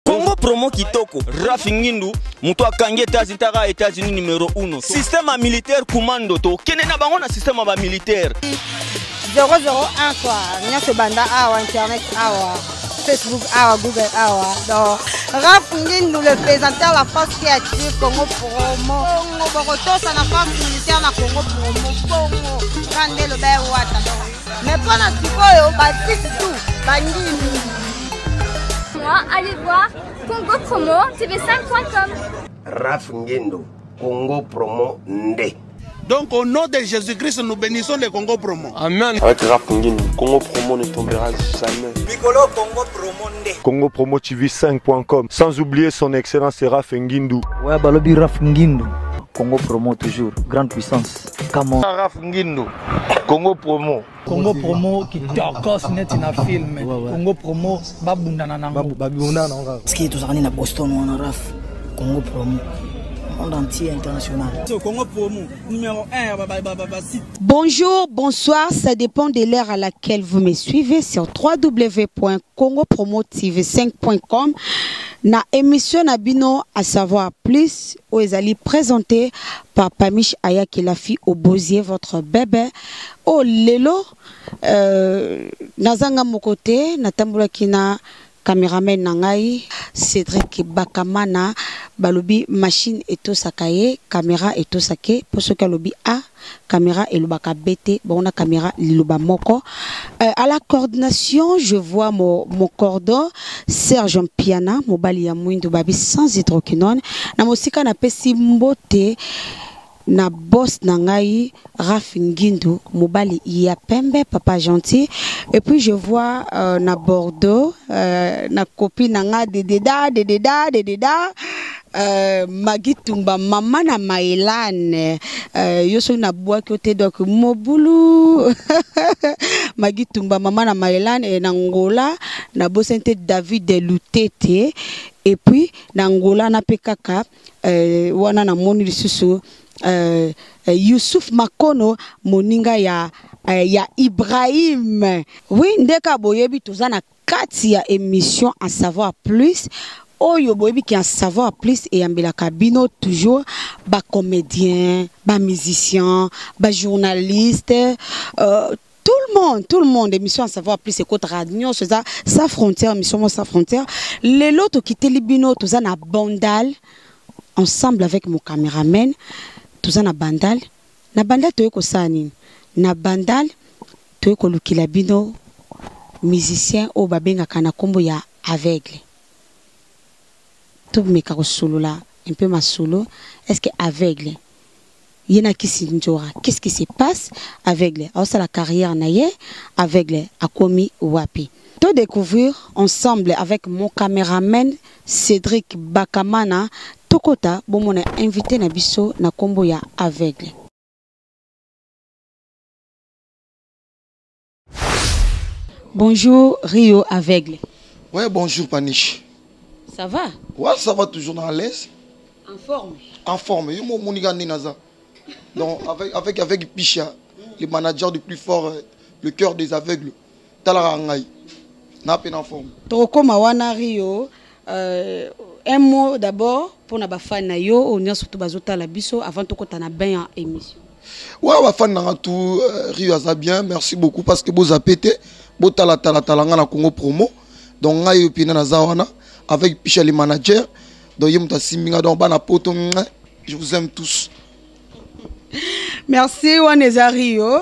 Congo promo kitoko. Rafi Ngindu, moto akangi États-Unis taka États-Unis numéro 1. Système ya militaire commando to kende na bango na système ya ba militaire. 001 quoi. Nyonso ebanda awa internet awa. Facebook awa Google awa. Donc Raf Ngindu le présentateur la force qui active Congo promo. Bongo bokotosa na force militaire na Congo promo. Bongo kande loba wata donc. Mais mpona sikoyo basite tout bandimi. Moi, allez voir Congo Promo TV5.com. Raf Ngindo, Congo Promo Nde. Donc au nom de Jésus-Christ, nous bénissons le Congo Promo. Amen. Avec Raf Ngindo, Congo Promo ne tombera jamais. Piccolo Congo Promo Nde. Congo Promo TV5.com. Sans oublier son excellence Raf Ngindu. Ouais, balobi Raf Ngindu. Congo Promo toujours, grande puissance. Come on. Raf Ngindu, Congo Promo. Congo Promo kitokos neti na film. Ouais, ouais. Congo Promo babundana nango. Babundana nango. Parce que tozalaki na Boston wana Raf. Congo Promo. Monde entier international. Congo Promo numéro 1 ba ba ba ba site. Bonjour, bonsoir, ça dépend de l'heure à laquelle vous me suivez sur www.congopromotv5.com. Na émission na bino à savoir plus oyo ezali présenté par Pamiche Ayaki la fille au Bozier votre bébé. Oh lelo nazanga moko te natambolaki na cameraman na ngai Cédric Bakamana balobi machine etosaka ye caméra etosake po soki alobi A caméra elobaka B te bongo na caméra liloba moko. À la coordination je vois mon cordon Serge Mpiana mobali ya mwindu babi sans hydroquinone na mosika napesi mbote na boss na ngai Raf Ngindu mobali ya pembe papa gentil et puis je vois na Bordeaux na copine na nga dededa dededa dededa Magui Tumba mama na Maëlane yo soki na bwaki yo te donc mobulu Magui Tumba mama na Maëlane et na Angola na bosani te David Lutete et puis na Angola na pe kaka wana na moni lisusu Youssouf Makono moninga ya Ibrahim. Oui, ndeka boyebi toza na kati ya émission en savoir plus. Oyo boyebi ki en savoir plus et ambelaka bino toujours ba comédien, ba musicien, ba journaliste, tout le monde émission en savoir plus écoute radio, c'est ça, sa frontière, émission sans frontière. Lelo to kiteli bino toza na Bandal ensemble avec mon caméraman, toza na Bandal. Na Bandal toyeko kosala nini? Na Bandal toyeko kolukila bino musicien oyo babengaka na kombo ya aveugle. Tomeka kosolola un peu masolo, est-ce que aveugle yena kisi nzora, qu'est-ce qui se passe aveugle? Aosala carrière na ye aveugle akomi wapi? To découvrir ensemble avec mon caméraman Cédric Bakamana tokota bomona invité na biso na kombo ya aveugle. Bonjour Rio aveugle. Ouais, bonjour Paniche. Ça va? Ouais, ça va toujours dans l'aise. En forme. En forme. Yo mo moniga ninaza. Donc avec Picha, le manager du plus fort, le cœur des aveugles. Talara ngai. Na peine en forme. Tokoma wana Rio, un mot d'abord pour na ba fan na yo, on a surtout bazota la biso avant tokota na bain en émission. Ouais, ba fan na tout Rio aza bien, merci beaucoup parce que boza pété, botala tala tala nga na Congo promo. Donc ngai yo pina na zawana avec Picha le manager. Donc yo muta simbinga donc bana poto, je vous aime tous. Merci Waneza Rio.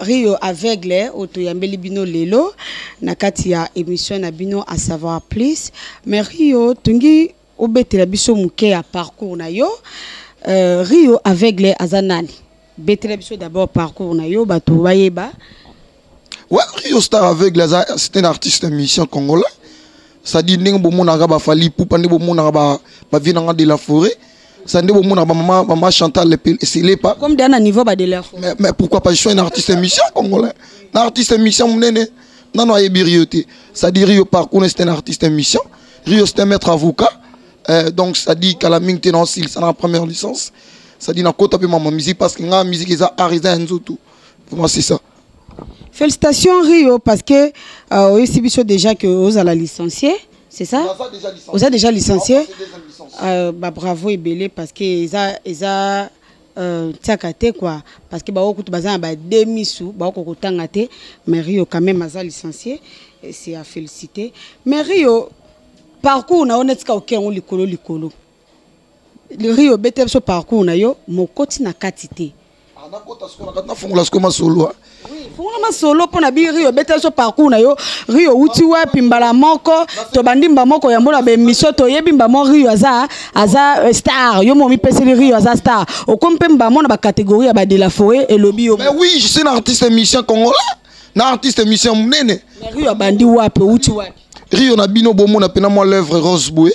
Rio aveugle oto yambeli bino lelo na kati ya émission na bino à savoir plus. Mais Rio tungi obetela biso muke ya parcours na yo. Rio aveugle azanani. Betela biso d'abord parcours na yo bato bayeba. Ouais, Rio Star aveugle c'est un artiste musicien congolais. Ça dit ndenge bomona ba Fally Ipupa ndenge bomona ba vie nanga de la forêt. Ça ndenge bomona ba maman, maman Chantal le Pel, c'est les pas. Comme d'un niveau ba de la forêt. Mais pourquoi pas je suis un artiste musicien congolais. Un artiste musicien munene. Non non ayebi Rio te. Ça dit Rio parcours c'est un artiste musicien. Rio c'est un maître avocat. Donc ça dit qu'à la mine t'es dans c'est la première licence. Ça dit na kota pe maman musique parce que nga musique eza arisa nzoto. Pour moi c'est ça. Félicitations Rio parce que oyesi biso déjà que oza la licenciée. C'est ça? Oza déjà licencié? Ba bravo ebele parce que eza eza tiaka te quoi, parce que baoyo kutu baza na ba demisu baoko kotanga te, mais Rio quand même aza licencié et c'est à féliciter. Mais Rio, parcours na yo neti ka oke yango likolo likolo. Rio, bete biso parcours na yo mokoti na kati te. Nafongola sikoyo masolo. Fongola masolo mpo na bi Rio, beta biso parcours na yo. Rio wuti wapi? Mbala moko tobandi mba moko yambo na baémission, toyebi mbamo Rio aza star. Yo mo mipeseli Rio aza star, okomi mpe mbamo na bacatégorie ya ba de la forêt, elobi yo. Mais oui, je suis un artiste musicien congolais, na artiste musicien monene. Mais Rio abandi wapi? Outi wapi? Rio na bino bomona mpena mwa l'œuvre rose boye,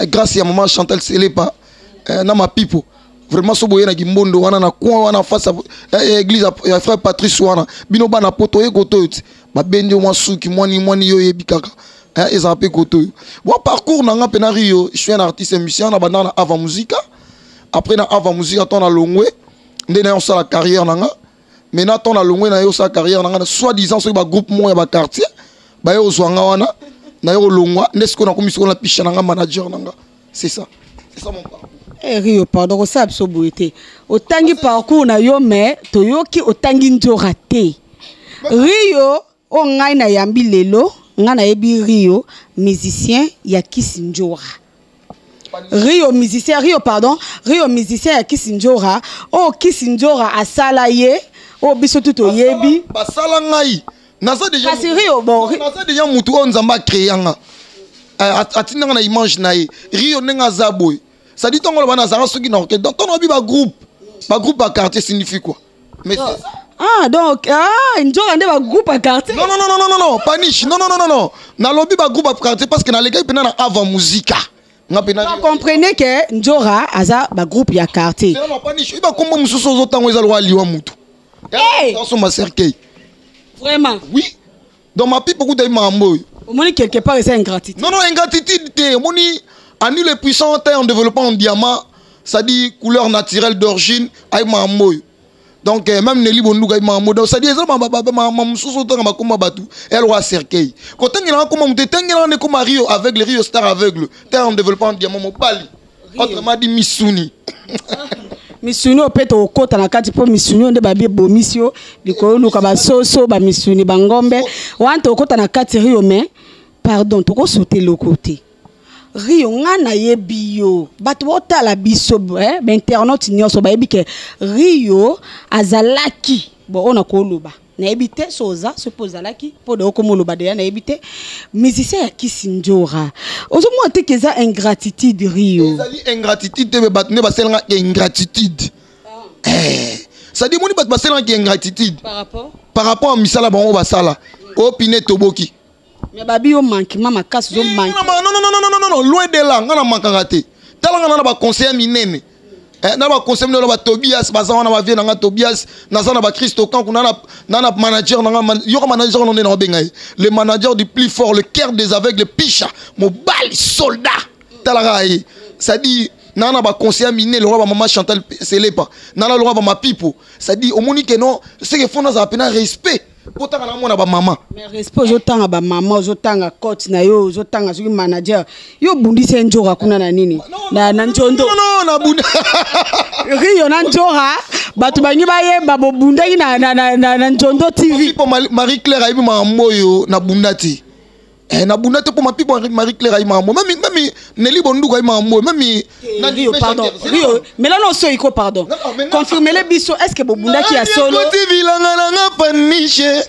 grâce ya mama Chantal Selepa na Mapipo. Vraiment, so boye na Kimbondo wana, na coin wana, face ya église ya frère Patrice wana. Bino bana poto, oye koto oyo ti babendi yo mwa suki mwani mwani, yo oyebi kaka, ezala mpe koto oyo. Bon, parcours na nga mpena Rio, je suis un artiste musicien. Na bandaka na Ava Musica. Après na Ava Musica, ntango na longwe nde na yo osala carrière na nga. Maintenant, ntango na longwe na yo osala carrière na nga, soit disant soki bagroupe moko ya baquartier baye kozwa nga wana, na yo kolongwa nde sikoyo nakomi sikoyo na pisha na nga, manager na nga. C'est ça, c'est ça mon parcours. Eh, Rio, pardon, kosala biso boye te. Otangi parcours na yo, mais toyoki otangi nzora te. Rio oyo ngai nayambi lelo, ngai nayebi Rio musicien ya Kisi Njora. Rio musicien, Rio, pardon, Rio musicien ya Kisi Njora oyo Kisi Njora asala ye, oyo biso tu toyebi. Basala ngai, naza déjà Kasi Rio, bon, naza déjà mutu oyo Nzambe acréa nga, atindanga na image na ye. Rio ndenge aza boye, c'est-à-dire ntongo oloba nazalaka soki na orchestre, ntongo obi bagroupe ba quartier signifie quoi? Mais c'est ça. Ah, donc, ah, nzoka nde bagroupe ya quartier. Non, non, non, non, non, non, paniche, non, non, non, non, non, nalobi bagroupe ya quartier parce que nalekaki mpena na Ava Musica, nga mpena. Donc comprenez que nzora aza bagroupe ya quartier. C'est na paniche, oyi bakombo mosusu ozotango eza lokwa liwa mutu. Hey! Osomba cercueil. Vraiment? Oui, donc Mapipo kuta ye makambo oyo. Omoni, quelque part eza ingratitude. Non, non, ingratitude te. Omoni ani le puissant te en développant en diamant, c'est-à-dire couleur naturelle d'origine, ayi makambo oyo. Donc même Neli Bonduka ayi makambo. Donc c'est-à-dire eza ma mosusu otanga bakoma bato elokwa cercueil, kotangelanga koma moto, etangelanga nde koma Rio aveugle, Rio star aveugle te en développant en diamant, mobali, autrement dit misuni. Misuni oyo mpe tokokɔta na kati, mpo misuni oyo nde babi ebomisi yo likolo, oluka basoso, bamisuni, bangombe wana, tokokɔta na kati. Rio, mais pardon, tokosote eloko te. Rio, nga nayebi yo, bato baotala biso, bainternaute nyonso bayebi ke Rio azalaki, bon, oyo nakoloba nayebi te so oza so mpo ozalaki, mpo de okoma oloba deya, nayebi te, musicien ya Kisi Njora. Ozomona te ke eza ingratitude, Rio? Ezali ingratitude te, me bato nde basalanga ingratitude. C'est-à-dire moni bato basalangaki ingratitude par rapport par rapport à misala bango basala oyo pine toboki. Mais babi yo manquement makasi, ozomanque. Non, non, non, non, non, non, non, loin de là. Nga na mankaka te. Tala nga na baconseiller minene, na baconseiller minene, batobias baza wana, bavie na nga Tobias, naza na bakristo kanku, na manager na nga yoka manager wana nde na babenga ye le manager du plus fort, le cœur des aveugles, pisha mobali soldat. Talaka ye, c'est-à-dire na baconseiller minene lokola bamama Chantal Selepa, na lokola bamapipo. C'est-à-dire omoni ke non, ce que fo nazala mpena respect mpo tanga namona bamama. Mais respect, ozotanga bamama, ozotanga cote na yo, ozotanga soki manager yo, obundisi ye Nzora kuna na nini, na Nzondo. Non, nabunda. Rio na Nzora, bato bangi bayeba bobundaki na Nzondo TV. Mpo Marie Claire ayebi makambo oyo, nabunda te. Nabunda te mpo Mapipo Marie Claire ayebi makambo, meme Neli Bonduka ayebi makambo oyo, meme Rio, pardon, Rio, mais là non, soiko, pardon, confirmele biso, est ce que bobundaki ya solo? Akoti bilanga na nga, panishe.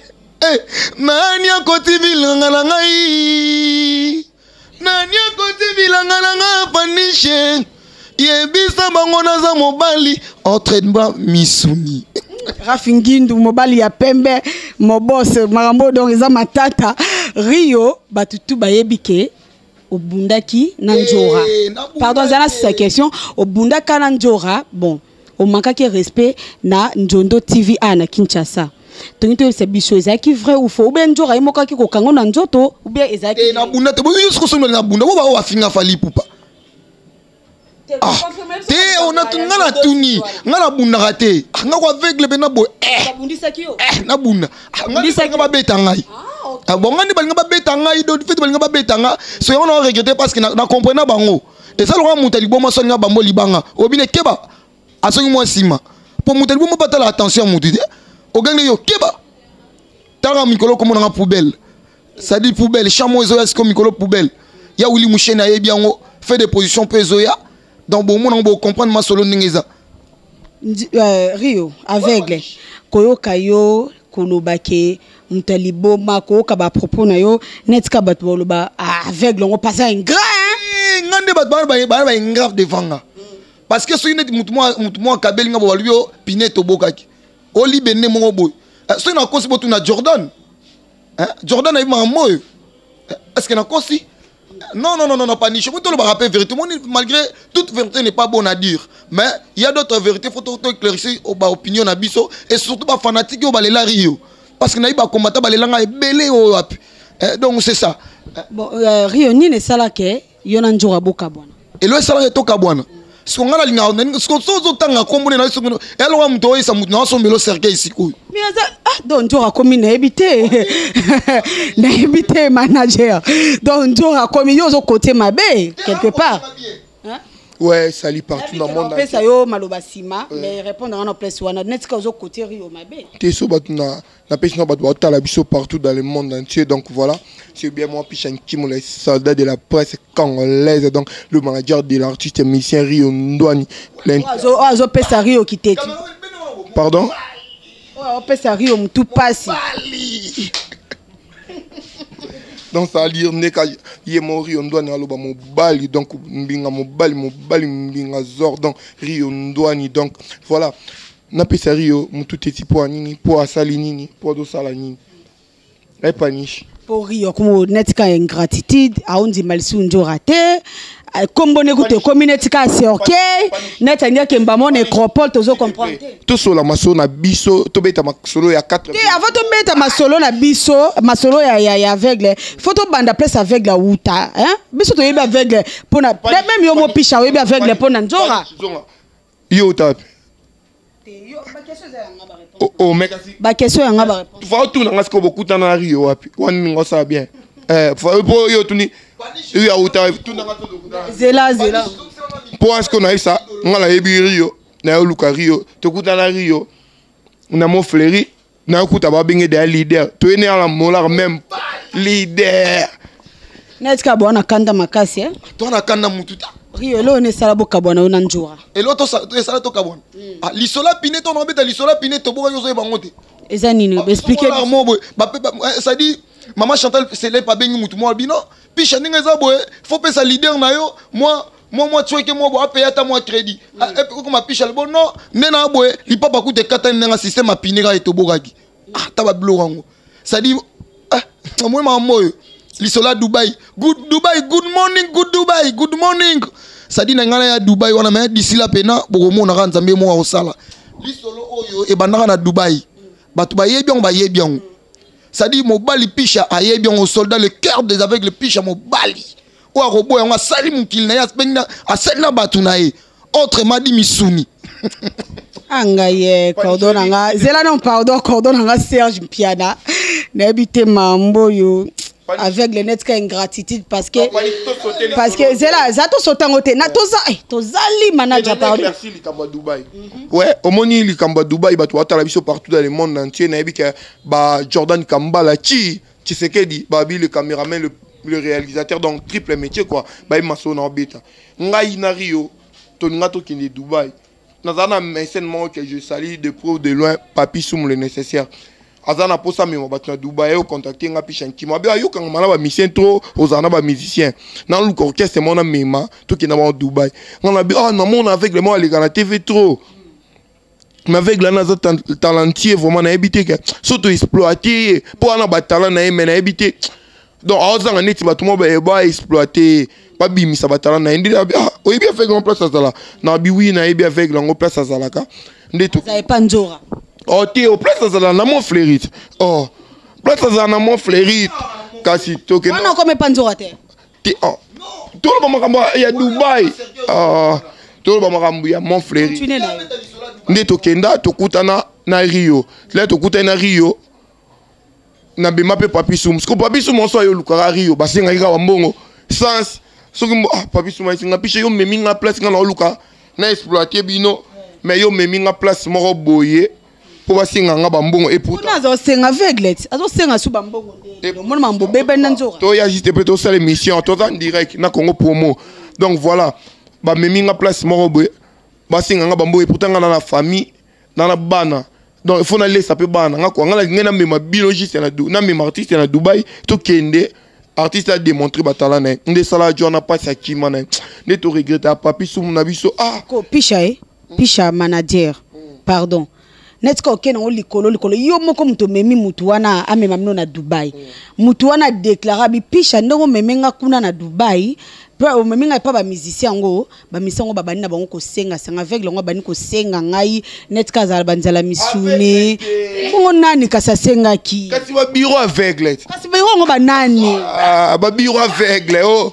Nani akoti bilanga na ngai? Nani akoti bilanga na nga, panishe? Yebisa bango naza mobali, entraînement misuni. Rafi Ngindu, mobali ya pembe, mobose makambo. Donc eza matata. Rio, bato tu bayebi ke obundaki na Nzora. Pardon, aza na sisa question. Obundaka na Nzora, bon, omankaki respect na Nzondo TV a na Kinshasa. Tongi toyebisa biso, ezalaki vrai ou faux? Ou bien Nzora ye moko aki kokanga na nzoto, ou bien ezalaki? Nabunda te. Boyo soko soki nabunda bo bao bafinga Fally Ipupa te. Nga natuni, nga nabundaka te. Nga ko aveugle mpe na boye. Babundisaki yo? Nabunda nga babeta ngai. Ah, bon nga nde balinga babeta ngai do fete balinga babeta nga so yango na regrette parce que na comprena bango eza lokola moto ya liboma so alinga bango libanga obine keba azongi mwa nsima mpo moto ya liboma batala attention ya motu te ogangi yo keba tala mikolo komona nga poubelle c'est-à-dire poubelle champ moko ezoya sikoyo mikolo poubelle ya wili mushene ayebi yango fait de position mpe ezoya donc bomona yango bocomprendre masolo ndenge eza. Rio aveugle koyoka yo koloba ke moto ya liboma, koyoka bapropos na yo neti ka bato baloba, ah, aveugle yango mpaza ingrat. Nga nde bato bana ba ingrat devant nga, parce que soki neti motu moko akabeli nga bo balobi yo pine tobokaki olibe nde moko boye. Soki nakosi, botuna Jordan. Jordan ayebi makambo oyo. Est ce que nakosi? Non, non, non, non, non, paniche. Moi, tolobaka mpe vérité. Moni, malgré toute vérité n'est pas bonne à dire, mais il y a d'autres vérités, faut to éclaircir baopinion na biso et surtout bafanatique oyo balela Rio, parce que nayebi bakombata balelanga ebele oyo wapi. Donc c'est ça. Bon, Rio, nini esalaka yo na Nzoka bokabwana? Elo esalaka etokabwana, siko ngai nalingaka siko so ozotanga kombo nde nayo eloko moto oyesa moto na asombelo cercueil sikoyo. Mais aza, ah, donc Nzoka akomi, nayebi te, nayebi te, manager. Donc Nzoka akomi, yo ozokote mabe quelque part. Ouais, salut partout dans le monde. Opesa yo maloba nsima, mais répondre wana place wana neti ka ozokote Rio mabe. Te, so bato na napesi na bato baotala biso partout dans le monde entier. Donc voilà, c'est bien moi, Pichan Kimo, les soldats de la presse congolaise, donc le manager de l'artiste musicien Rio Ndwani. Oyo azopesa Rio kiteti. Pardon? Oyo opesa Rio mutu pasi. Donc ça veut dire ndeka ye mo Rio Ndwani aloba mobali, donc mbinga mobali, mobali mbinga zor, donc Rio Ndwani. Donc voilà, napesa Rio mutu teti mpo ya nini, mpo asali nini, mpo azosala nini, epaniche. Mpo Rio akomi neti ka ingratitude, aondima lisusu Nzoka te, kombo ne kutu ekomi neti ka cercueil, neti alingi akemba mo nécropole, tozo comprendre te. Tosola masolo na biso, tobeta masolo ya 4. Te, avant tobeta masolo na biso, masolo ya aveugle, faut tobanda place aveugle awuta, hein? Biso toyebi aveugle mpona même yo mopisha oyebi aveugle mpona Nzoka. Yo uta wapi? Baquestion yanga baréponse. Fa otuna nga sikoyo, bokutana na Rio wapi? Wana ninga osala bien. Po yo otuni yo auta, tuna nga. Zela, zela. Mpo wana sikoyo nayebisa nga, nayebi Rio, nayoluka Rio, tokutana Rio na Mont Fleury, nayokuta babenge deya leader, toyene na molar même leader. Neti ka bwana kanda makasi, eh? To na kanda mutu ta. Rio, eloo ne esala bokabwana yo na Njora? Elo esala tokabwana. Ah, lisola pine to naobeta lisola pine tobokaki, ozoyeba yango te. Eza nini? Explique. Mo boye, c'est-à-dire mama Chantal Selep abengi mutu moko bino pisha ndenge eza boye, faut pesa leader na yo mwa tsweke mwa boye, apeya ata mwa crédit okoma pisha bo non nde na boye lipapa kuta ekatani ndenge système apine kaka etobokaki. Ah, ta babiloko yango, c'est-à-dire, ah, omoni makambo oyo, lisolo ya Dubai, good Dubai, good morning, good Dubai, good morning, c'est-à-dire na ngai na ya Dubai wana, mais d'ici là pena bokomonaka Nzambe moko akosala. Lisolo oyo ebandaka na Dubai, bato bayebi yango, bayebi yango, c'est-à-dire mobali pisha ayebi yango, soldat le cœur des aveugles, pisha mobali oyo akoboya yango, asali mokili na ye, asali na bato na ye, autrement dit misuni. Ah, ngai ye cordon na nga, zela non, pardon, cordon na nga Serge Mpiana, nayebi te mambo oyo aveugle net ka ingratitude, parce que zela eza tosotango te na toza, tozali manager, pardon. Likambo ya Dubai, ouais, omoni likambo ya Dubai, bato batala biso partout dans le monde entier, nayebi ke ba Jordan Kambala chi Tshisekedi babi, le caméraman, le réalisateur, donc triple métier quoi, bayebi masolo na obeta. Ngai na Rio tolinga tokende Dubai, naza na mécène moko que je salue de près ou de loin, Papi Sumu le nécessaire, aza na mposa amema bato na Dubai, ocontacte nga Pisha Nkima, abe ayokangama na bamusicien trop, ozala na bamusicien, naluka orchestre moko namema, tokenda bango Dubai. Nga na bi, ah, namona aveugle moko aleka na TV trop, mais aveugle wana aza talentueux vraiment, nayebi te ke so toexploite ye mpo wana batalent na ye, mais nayebi te, donc aozanga neti bato moko baexploite ye, babimisa batalent na ye. Nde ah, oyebi aveugle ngo place azala? Na bi wi, nayebi aveugle yango place azalaka nde. Epa Nzora. Oh te, o place azala na Mont Fleury. Oh, place azala na Mont Fleury, kasi tokende. Wana okoma epa Nzora te? Te, oh. Toloba makambo ya Dubai. Ah, toloba makambo ya Mont Fleury. Nde tokenda, tokutana na Rio le, tokutani na Rio. Nabema mpe Papi Sumu. Siko Papi Sumu oso ayo olukaka Rio, basengaki kaka bambongo sans soki ah, Papi Sumu ayesinga pishe, yo memi nga place nga na oluka na exploite bino, mais yo memi nga place moko boye mpo basenga nga bambongo et pourtant azosenga aveugle, azosenga su bambongo nde omona mambo bebani na nzoka. Toya juste mpe tosala émission, toza en direct na Congo Promo. Donc voilà, bamemi nga place moko boye, basenga nga bambongo et pourtant nga na na famille, na na bana, donc il faut nalesa mpe bana nga kwa. Nga nalingai namema bino juste na namema artiste na Dubai, tokende, artiste adémontre batala na ye nde esala jo wana mpasi akima na ye nde toregrete ya Papi Sumu na biso, ah. Ko pisha e pisha manager, pardon, neti ka okende yango likolo likolo, yo moko moto omemi mutu wana, amema bino na Dubai, mutu wana adéclare abi pisha ndenge omemi nga kuna na Dubai mpe omemi ngai epa bamusicien yango, bamusicien yango babandi na bango kosenga senga, aveugle yango abandi kosenga ngai neti ka azala banzala misuni bongo nani kasi asengaki. Kasi babureau aveugle. Kasi bureau yango banani? Ah, babureau aveugle o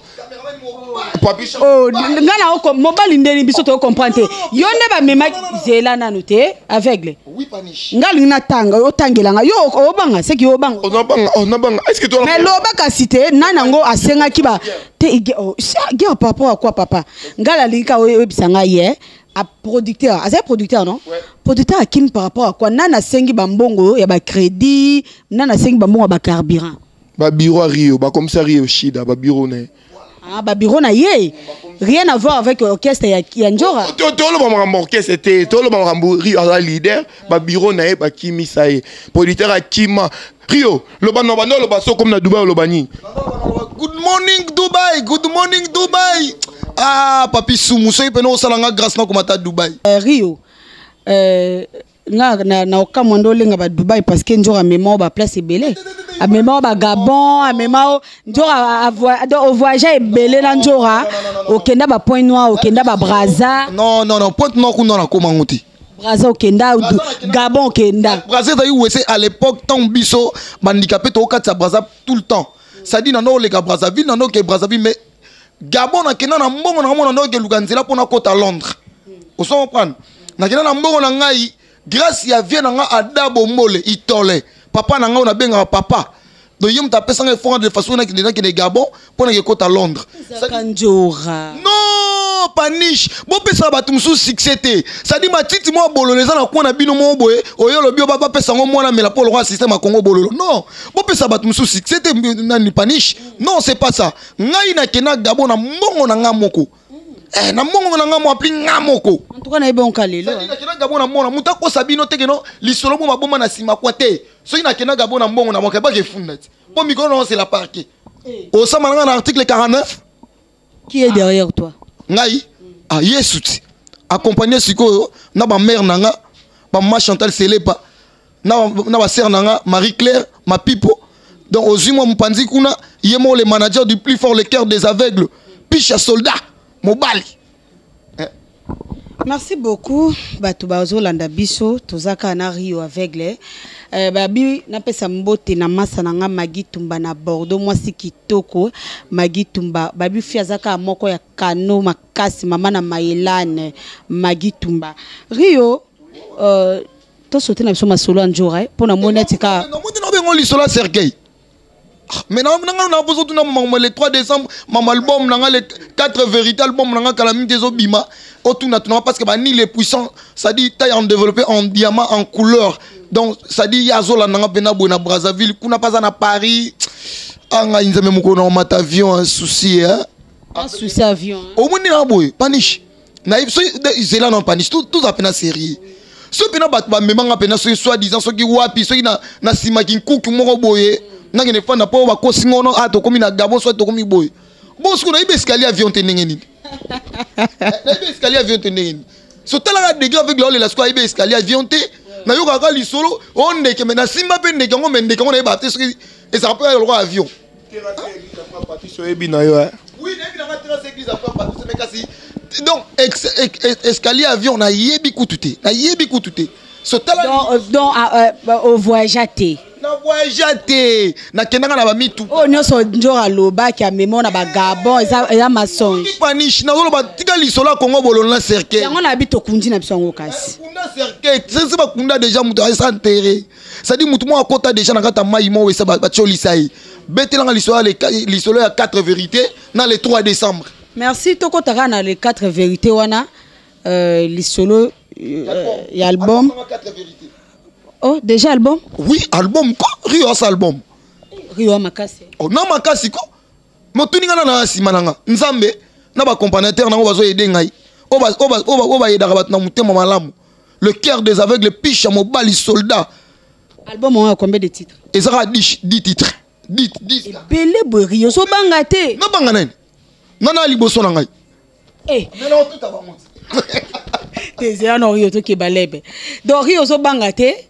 Papi. Oh, nga na oko mobali ndeni biso to comprendre te, yo nde bamemaki zela nanu te aveugle. Nga alingi natanga, otangela nga, yo obanga seki obanga. Onabanga, onabanga, est ce que toi Mais loba kasi te, nani yango asengaki ba te oh, guerre par rapport à quoi, papa? Nga nalingi ka oyebisa ngai ye a producteur, azali producteur non? Ouais. Producteur akimi par rapport à quoi? Nani asengi bambongo ya bacrédit? Nani asengi bambongo ya bacarburant? Babureau ya Rio bakomisa Rio shida, babureau na ye. Ah, babureau na ye, rien à voir avec orchestre ya Njora. Toloba makambo orchestre te, toloba makambo Rio aza leader, babureau na ye bakimisa ye, producteur akima Rio. Loba na bando, oloba so komi na Dubai, oloba nini? Good morning Dubai, good morning Dubai. Ah, Papi Sumu, soki pene osalanga grâce na komata Dubai. Rio, nga na okamwa nde olenga ba Dubai, parce que Nzoka amema o baplace ebele, amema o bagabon, amema o Nzoka donc ovoyage ebele na Nzoka, okenda bapoint noir, okenda babraza. Non, non, non, Pointe Noire kuna nakoma ngo te. Braza okenda, Gabon okenda. Braza ezali wese à l'époque, ntango biso bandikape tokokatisa Braza tout le temps, c'est-à-dire nando oleka Brazzaville, nando oke Brazzaville, mais Gabon nakenda na mbongo na ngai, nando okeluka nzela mpo nakota Londres, oso comprendre, nakenda na mbongo na ngai grâce ya vie na ngai Ada Bombole Itole, papa na ngai oyo nabengaka papa. Donc ye moto apesanga effort de façon nakende Gabon mpo nake kota Londres. Ezalaka Njora. Non, paniche, bopesaka bato mosusu succès te, c'est-à-dire matiti mwa bololo eza na coin na bino moko boye, oyo olobi oyo bapesa yango mwana mela mpo lokwa système ya Congo bololo. Non, bopesa bato mosusu succès te. Nani paniche? Non, c'est pas ça. Ngai nakenda Gabon na mbongo na ngai moko. Eh, na mbongo na ngai mo apli ngai moko. En tout cas nayebi onka lelo. C'est-à-dire nakenda Gabon na mbongo na moto akosa bino te keno lisolo bo maboma na nsima kwa te. Soki nakenda Gabon na mbongo na moko ebaki efunda ti mpo mikolo na osela parquet osama na ngai na article 49. Qui est derrière toi? Ngai, ah, Yesu ti accompagné sikoyo na bamare na nga, bamama Chantal Selepa na basere na nga Marie Claire Mapipo. Donc ozwi mwa mopanzi kuna, ye moko le manager du plus fort, le cœur des aveugles, Pisha soldat mobali. Merci beaucoup bato bazolanda biso, toza kaka na Rio aveugle. Babi napesa mbote na masa na nga Magi Tumba na Bordeaux, mwasi kitoko Magi Tumba. Babi fi aza kaka moko ya kano makasi, mama na Mayelane Magi Tumba. Rio, tosote na biso masolo ya Njora mpo na moni ati kaka Namoni na bengo lisolo ya cercueil. Ah, mais na nga na poso tuna mama le 3 décembre, mama album na nga le 4 vérité, album na nga kala mingi ezobima, otuna tuna parce que bani les puissants, ça dit taille en développé en diamant en couleur. Donc ça dit ya azolanda nga mpena boye na Brazzaville kuna, mpaza na Paris. Ah, ngai Nzambe, mokolo na omata avion, un souci, hein? Un souci avion, hein? Omoni na boye paniche nayebi soki zela na paniche, toza mpena sérieux, soki mpena bato bamemanga mpena soki soi disant soki wapi, soki na nsima kinkuku moko boye nakende fanda mpo bakosi ngono, ah, tokomi na Gabon, soki tokomi boye bon, soki nayebi escalier avion te ndenge nini, nayebi escalier avion te ndenge nini, so talaka degré avec laolela, soki ayebi escalier avion te, nayokaka lisolo o ndeke me nasimba mpe ndeke yango, me ndeke yango nayeba te soki ezalaka mpe lokola avion. Patrice oyebi na yo, eh? Oui, nayebi nanga terrasse église après Patrice, mais kasi donc escalier avion nayebi kutu te, nayebi kutu te. So tala. Donc ovoyagea te? Na voyagea te, nakendaka na bamitu. Oyo nyonso Njora alobaki amema na bagabon eza masonge. Paniche, nazoloba tika lisolo ya Kongo bololo na cercueil. Yango na bi tokundi na biso yango kasi. Kunda cercueil. Sese bakunda déjà moto aza enterré, c'est-à-dire moto moko akota déjà na kati ya mai moko esa batiolisa ye. Betelanga lisolo ya 4 vérité na le 3 décembre. Merci. Tokotaka na les 4 vérités wana, lisolo ya album. Oh, déjà album? Oui, album ko. Rio asa album. Rio makasi. Oh, na makasi ko. Motuni nga na nsima na nga Nzambe na baaccompagnateur nango bazoyede ngai, oyo bayedaka bato na motema malamu, le cœur des aveugles, piche ya mobali soldat. Album oyo, combien de titres? Ezaka 10 titres, 10, 10. Ebele boye, Rio, ozobanga te? Nabanga nani? Nana liboso na ngai. Eh. Te, ezela na Rio, tokeba lebe. Donc Rio, ozobanga te,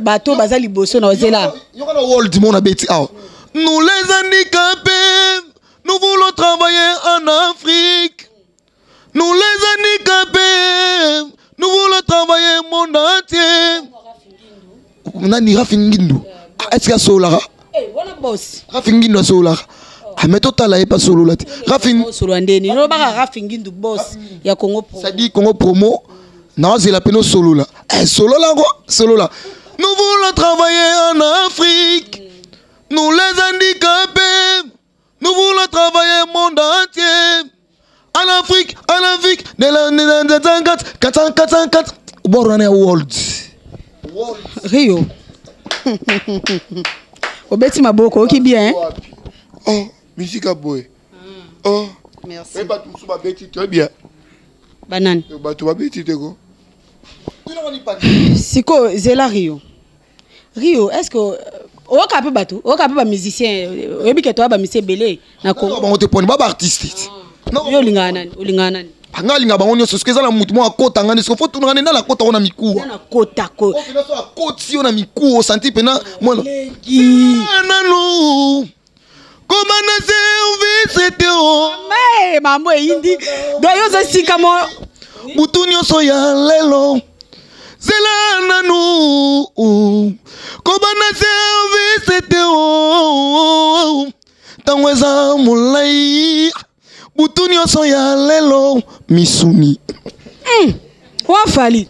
bato baza liboso na ozela. Yoka na world mo na beti awa: nous les handicapés, nous voulons travailler en Afrique. Nous les handicapés, nous voulons travailler monde entier. Nani? Rafi Ngindu? Est ce que asololaka? Wana boss. Rafi Ngindu asololaka? Ah, mais totala ye, pasolola te Rafi. Osolola ndeni? Olobaka Rafi Ngindu, boss ya Congo Promo. C'est-à-dire Congo Promo naozela pene osolola. Eh, solola yango, solola. Nous voulons travailler en Afrique, nous les handicapés, nous voulons travailler monde entier, en Afrique, en Afrique de la 4 4 4 4 bord wana ya world. Rio, obeti maboko, oki bien. Oh, musique aboye. Oh. Merci. E bato mosusu babeti très bien. Banani? Bato babeti te ko. Sikoyo zela, Rio, Rio, est ce que oyoka mpe bato, oyoka mpe bamusicien? Oyebi ke toya bamusicien ebele na Congo. Bango te, poni ba baartiste. Yo olingaka nani? Olingaka nani? Nga alinga bango nyonso. Soki eza na mutu moko akota nga nde siko fo tunanga nde nani akota ngo na mikuwa. Nakota ko. So akoti yo na mikuwa, osanti mpena mwana nanu koma na service te o. Me mambo eyindi. Donc yo oza sika mo. Butu nyonso ya lelo, zela nanu, koba na service te o. Ntango eza molai, butu nyonso ya lelo, misuni. Wafali.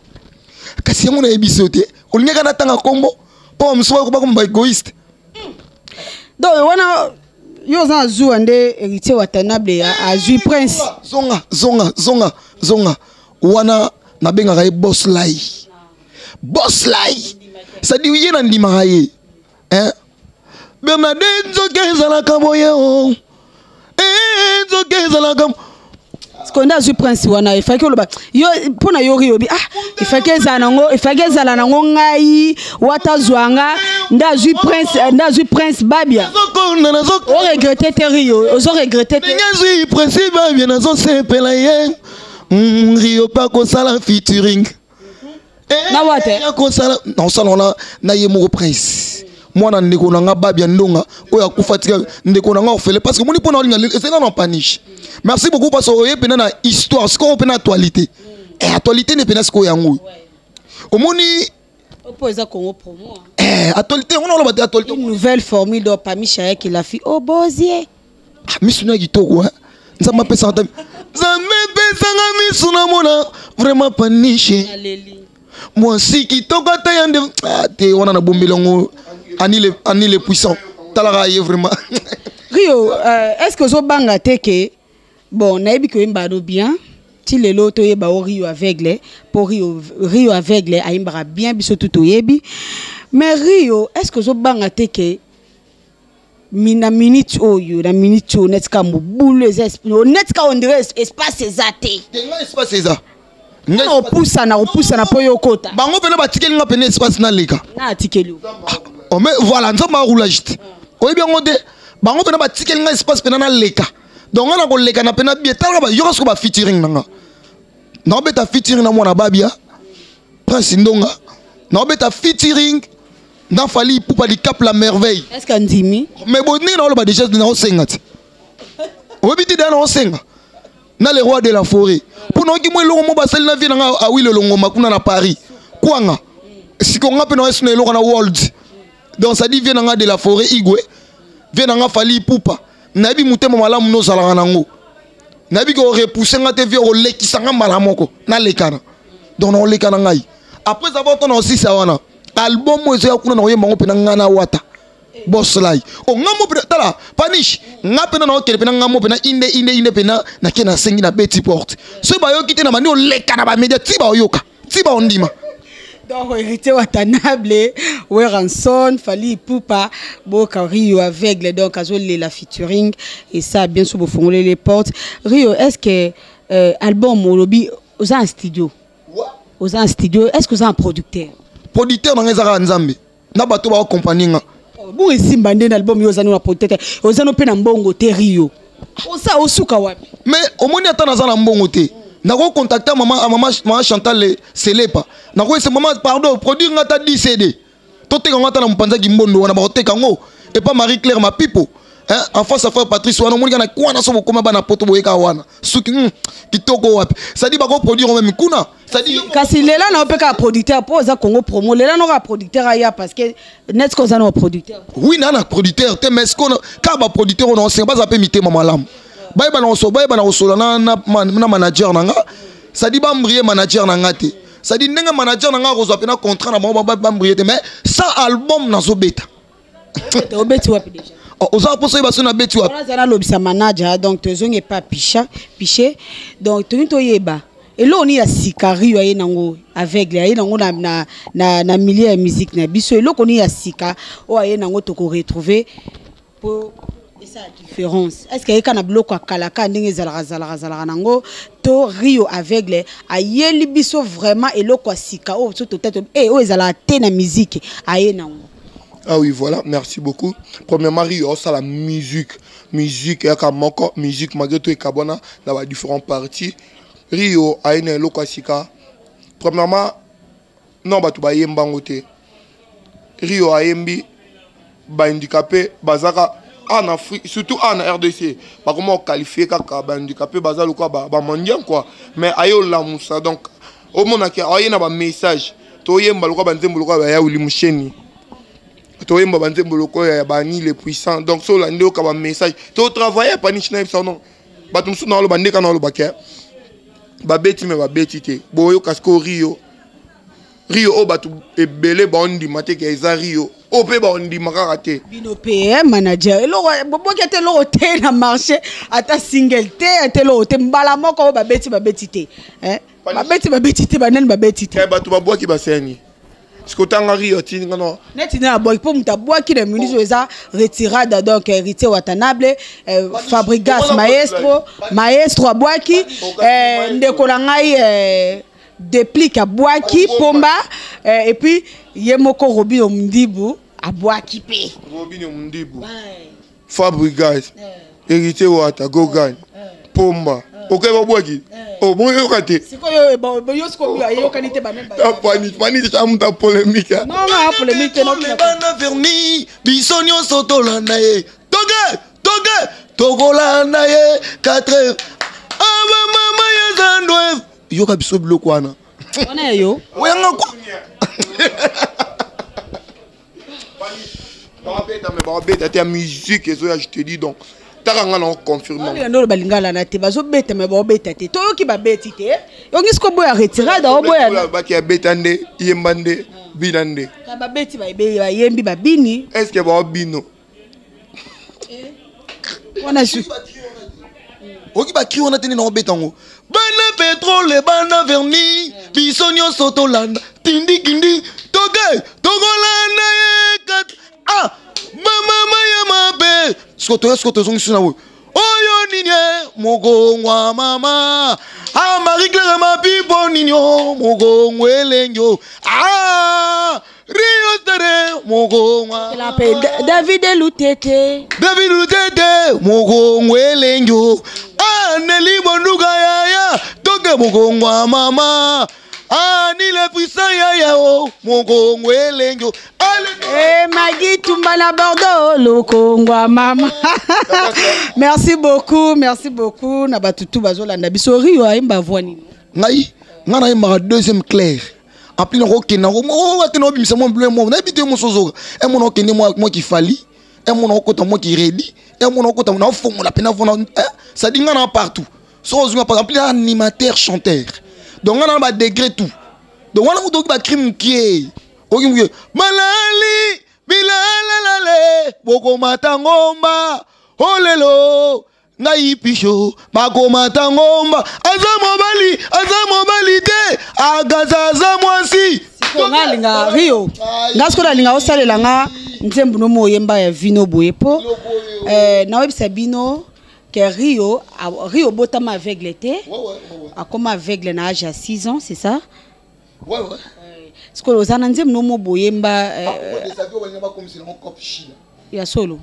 Kasi yango nayebi so te, olingaka natanga nkombo mpo bamosusu bakoma baégoïste. Donc wana yo oza na zuwa nde Héritier Watanabe azwi Prince. Zonga, zonga, zonga, zonga. Wana nabengaka ye boss lai, boss lai, c'est-à-dire ye nandimaka ye, hein? Bernadette, nzoka ezalaka boye o. Eh, nzoka ezalaka. Sikoyo nde azwi Prince wana, efaki oloba yo mpo na yo Rio bi: ah, efaki ezala nango, efaki ezala nango ngai wata zwanga. Nde azwi Prince, nde azwi Prince Babia. Oregrete te, Rio? Ozoregrete te? Ndenge azwi Prince Babia, nazosepela ye. Rio mpe akosala featuring. Na wate? Akosala, naosala wana na ye moko Prince, mwana ndeko na nga Babia Ndonga oyo akufa, tika ndeko na nga orphelin, parce que moni mpona olinga esenga na paniche. Merci beaucoup, parce que oye mpena na histoire sikoyo, mpena actualité. Eh, actualité nde mpena sikoyo yango oyo omoni. Mpo eza Congo Promo. Eh, actualité yango naoloba te, actualité. Une nouvelle formule donc parmi Chaya la fille au bozier. Ah, misu na kitoko, Nzambe apesaka ta, Nzambe epesanga misu namona vraiment panishe mwasi kitoko ata ya nde. Ah, te, wana nabombeli yango ani le puissant talaka ye vraiment. Rio, est ce que ozobanga te ke, bon, nayebi ke oyembaka no bien ti lelo, toyeba o Rio aveugle, mpo Rio, Rio aveugle ayembaka bien, biso tu toyebi. Mais Rio, est ce que ozobanga te ke na minute oyo, na minute oyo, neti kaka mobulu eza, neti kaka on dirait espace eza te? Nga espace eza. Na opusana, opusana mpo yo okota. Bango mpena batikeli nga pene espace naleka. Na atikeli yo? Oh, mais voilà, Nzambe aroulage te, oyebi yango te. Bango mpena batikeli nga espace mpena naleka. Donc nga na koleka na pena bien. Talaka, yoka soko bafeaturing na nga. Naobeta featuring na mwana Babia, Prince Ndonga. Naobeta featuring na Fally Ipupa Dicap la Merveille. Est ce que andimi? Mais bo ndenge naoloba déjà, naosenga te, oyebi te, deya naosenga na le roi de la forêt mpo nayoki mwa eloko mo basali na vie na nga awile elongoma kuna na Paris kwanga. Siko nga mpe naoesi na eloko na world. Donc ça dit vie na nga de la forêt igwe, vie na nga Fally Ipupa, nayebi motema malamu nozalaka nango, nayebi ke orepousse nga te, vie olekisa nga mbala moko nalekana. Donc naoleka na ngai. Après avoir ntango naosisa wana album oyo ezoya kuna, nakoyemba yango mpena ngai na Wata Boss Lai. O nga mo mpena, tala paniche, nga mpena naokende mpena nga mo mpena inde inde inde mpena nake, nasengi na beti porte. Soki bayoki te, na bandi oleka na bamedia ti baoyoka, ti baondima. Donc Héritier Watanabe, Werrason, Fally Ipupa, boka Rio aveugle, donc azolela featuring et ça bien sûr bofongole les portes. Rio, est-ce que album olobi oza en studio, oza en studio, est-ce que oza un producteur? Producteur na nga ezaka Nzambe na bato baaccompagne nga. Bon, esimba nde na album yo oza no na producteur te, oza no mpe na mbongo te. Rio, osa osuka wapi? Mais omoni, ata naza na mbongo te, nakocontacte mama, mama, mama Chantal Selepa, nakoyesa: "Mama, pardon, produire nga ata 10 CD, toteka yango ata na mopanzaki mbondo wana." Bakoteka yango epa Marie Claire Mapipo, hein, en face ya frère Patrice wana. Omoni kaka na kwana so bokoma bana poto, boyeka wana suki kitoko wapi, c'est-à-dire bakoproduire même kuna, c'est-à-dire. Kasi lela na yo mpe kaka producteur, mpo oza Congo Promo, lela no kaka producteur aya, parce que net ko oza na producteur. Oui, na producteur te, mais sikoyo kaka baproducteur oyo naosenga baza mpe mitema malamu, bayeba na kosola na manager na nga, c'est-à-dire bambrie manager na nga te, c'est-à-dire ndenge manager na nga akozwa mpena contrat na bango, bambrie te. Mais sans album nazobeta. Obeti wapi déjà? Oh, oza mposa oyeba so nabeti wapi? Wana aza nalobisa manager. Donc tozongi epa picha piche. Donc tolingi toyeba eloko nini ya sika Rio aye nango aveugle, aye nango na milieu ya musique na biso. Eloko nini ya sika oyo aye nango tokoretrouve mpo esala différence? Est ce que ayeka na biloko ya kala kaka ndenge ezalaka zalaka zalaka nango, to Rio aveugle ayeli biso vraiment eloko ya sika oyo so totete oyo ezalaka te na musique aye nango? Ah oui, voilà, merci beaucoup. Premièrement, Rio, ça la musique. Musique, il y a moko, musique, malgré tout, ekabwana dans les différentes parties. Rio, aye na eloko ya sika. Premièrement, non, bato bayemba yango te. Rio ayembi bahandicapé bazaka en Afrique, surtout en RDC, bakoma qualifié kaka bahandicapé baza lokola bamondian quoi. Mais aye olamusa, donc omonaki aye na bamessage. Toyemba lokola banzembo lokola bayawuli musheni, toyemba banzembo lokola ya bani le puissant. Donc so olandi, oyoka bamessage, totravaille paniche na yebisa non. Bato mosusu na oloba ndeka na olobake babeti, me babeti te. Boyoka sikoyo Rio, Rio oyo bato ebele baondima te ke eza Rio oyo, mpe baondima kaka te. Bino mpe manager, eloko boboki ata eloko te na marché, ata single te, ata eloko te. Mbala moko oyo babeti, babeti te, babeti, babeti te, banani babeti te? Bato babwaki baseni siko otanga Rio atindi nga no. Neti nde abwaki, mpo moto abwaki na minute oyo eza Retirada. Donc Héritier Watanabe, Fabrigas, maestro, maestro abwaki, ndeko na ngai Déplique abwaki Pomba, et puis ye moko Robino Mundibu abwaki mpe. Robino Mundibu, Fabrigas, Héritier Wata, Gogan, Pomba, okoki babwaki boyoka te. Sikoyo yo sikoyo ayokani te, banani? Pani ta muta polémique. Non, non, polémique te. Bana verni biso nyonso tolanda ye, toke toke tokolanda ye 4 abamama ya zando. Yoka biso biloko wana. Wana ya yo. Oyanga kwa. Babeta, me babeta te ya musique ezoya, je te dis. Donc taka nga na confirme. Nde balingala na te, bazobeta me baobeta te. Toyoki babeti te, yongi siko boya Retirada oboya. Baki abeta nde, yemba nde, bina nde. Babeti, bayembi, babini. Est ce que baobino? Wana Oki bacri wana te, nde na obeta yango. Bana pétrole, bana verni, biso nyonso tolanda tindikindi, toke tokolanda ye kat ah bamama ya mabe. Siko toya, siko tozongisi na oyo oyo nini mokongwa mama ah Marie Claire Mapipo nini o mokongwa elengi o ah Rio Tere mokongwa. David Lutete. David Lutete mokongwa elengi o ah Neli Bonduka yaya toke mokongwa mama ah ni le puissant yaya o mokongwa elengi o. Eh, Magui Tumba na Bordeaux, Lokongwa mama. Merci beaucoup, merci beaucoup. Na batutu bazolanda biso. Rio ayemba voix nini? Ngai, ngai nayembaka deuxième clair. En plus nakokende ate naobimisa mwa bilo mwa nayebi te moso ozoka emona okende mwa kifali emona okota mwa kiredi emona okota naofongola mpe navona, c'est-à-dire ngai na partout. So ozwinga par exemple animateur chanteur, donc ngai na badegré tout. Donc wana kutu oki bacri mokie, oki mokie malali bilalalale bokomata ngomba olelo ngai pisho bakomata ngomba aza mobali aza mobali te agaza aza mwasi. Nga alinga Rio, nga sikoyo nalinga osalela nga nzembo no mo oyemba ya vino boye mpo naoyebisa bino ke Rio, Rio obotama aveugle te, akoma aveugle na age ya 6 ans, c'est ça? Ouais. Sikoyo oza na nzembo no mo boyemba ya solo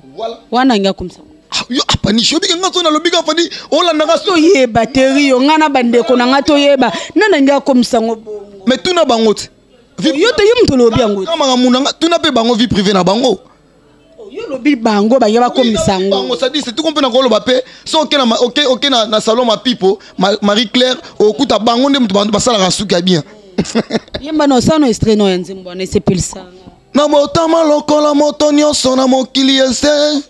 wana ngi akomisa. Yo apanishi obike nga so nalobi ka fadi olandaka. Toyeba te Rio, nga na bandeko na nga toyeba nana ngi akomisa ngo bongo. Mais tuna bango te. Yo te, yo moto olobi yango. Makambo na nga, tuna mpe bango vie privée na bango. Yo olobi bango bange bakomisa yango. Bango, c'est-à-dire c'est tout mpe na koloba mpe so oke na oke oke na salon Mapipo Marie Claire, okuta bango nde moto basalaka suki ya bien. Yemba na osano extrait no ya nzembo wana esepelisa. Na botama lokola moto nyonso na mokili ese